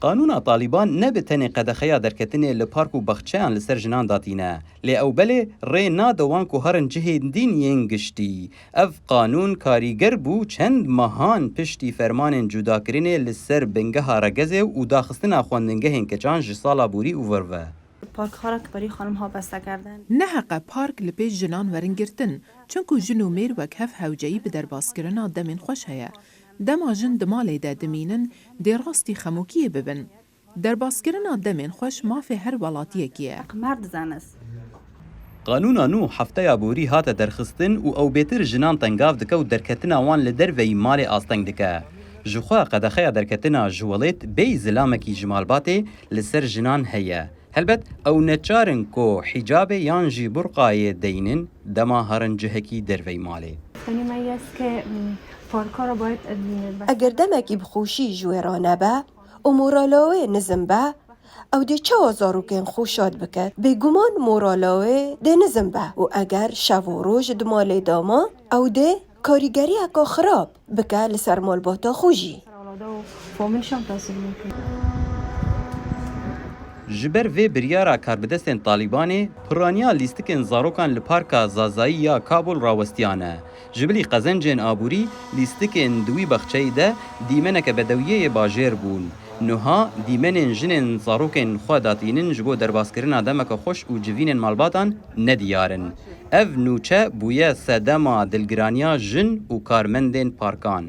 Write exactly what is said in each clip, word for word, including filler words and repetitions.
Qanûna Talîban ne bi tenê qedexeya derketinê li park û baxçeyan li ser jinan datîne, lê ew belê rê nade wan ku herin cihên din yên giştî. Ev qanûn karîger bû çend mehan piştî fermanên cudakirinê li ser bingeha regezê û daxistina xwendingehên keçan ji sala borî û vir ve. پارک‌ها را که برای خانم‌ها بسته کردن. Neheq e park li pêş jinan werin girtin, çinku jin û mêr wek hev hewceyî bi derbaskirina demên xweş heye. Dema jin di malê de dimînin, dê rastî xemokiyê bibin. Derbaskirina demên xweş mafê her welatiyekî ye. Merdizanes. Qanûna nû hefteya borî hate derxistin û ew bêtir jinan tengav dike û derketina wan li derveyî malê asteng dike. Jixwe qedexeya derketina ji welêt bêyî zilamekî ji malbatê li ser jinan heye. Helbet ew neçar in ku hîcabê yan jî burqayê deynin dema herin cihekî derveyî malê. گفتنی من این است که، م، پارک‌ها را باید، م، بسته Eger demekî bi xweşî ji wê re nebe û morala wê nizim be, ew dê çawa zarokên xwe şad bike? Bêguman morala wê dê nizim be û eger şev û roj di malê de ma, ew dê karîgeriyeke xirab bike li ser malbata xwe jî. سر اولادا و فامیلش هم تاثیر می‌کنه. Ji ber vê biryara karbidestên Talîbanê, piraniya lîstikên zarokan li Parka Zazayî ya Kabul rawestiyane. Ji bilî qezencên aborî, lîstikên di wî baxçeyê de dîmeneke bedewiyê yê bajêr bûn. Niha dîmenên jinên zarokên xwe datînin ji bo derbaskirina demeke xweş û civînên malbatan nediyar in. Ev nûçe bûye sedema dilgiraniya jin û karmendên parkan.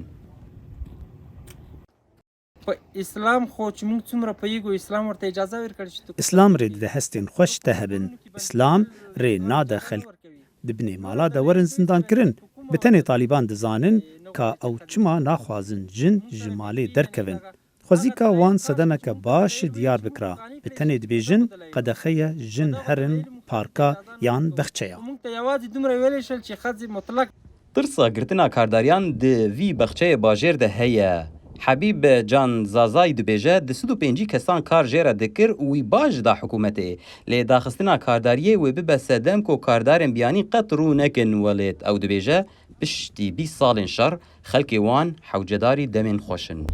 Xwe Îslam xwe çi mû çûm re peyî go Îslam orte îcaza wêr kir ji tu. Îslam rê dide hestên xweş te hebin. Îslam rê nade xelk di binê mala de werin zindankirin. Bi tenê Talîban dizanin ka ew çima naxwazin jin ji malê derkevin. Xwezîka wan sedemeke baş diyar bikira. Bi tenê dibêjin qedexe ye jin herin parka yan bexçeya. Mû te yawazî dumre wêlê şel çi xezî mutlak. Tirsa girtina kardariyan di vî baxçeyê bajêr de heye. Hebîb Can Zazay dibêje, du sed û pêncî kesan kar jê re dikir û wî baş da hikûmetê. Lê daxistina kardariyê wê bibe sedem ku kardarên biyanî qet rû nekin welêt. Ew dibêje, piştî bîst salên şer, xelkê wan hewcedarî demên xweş in.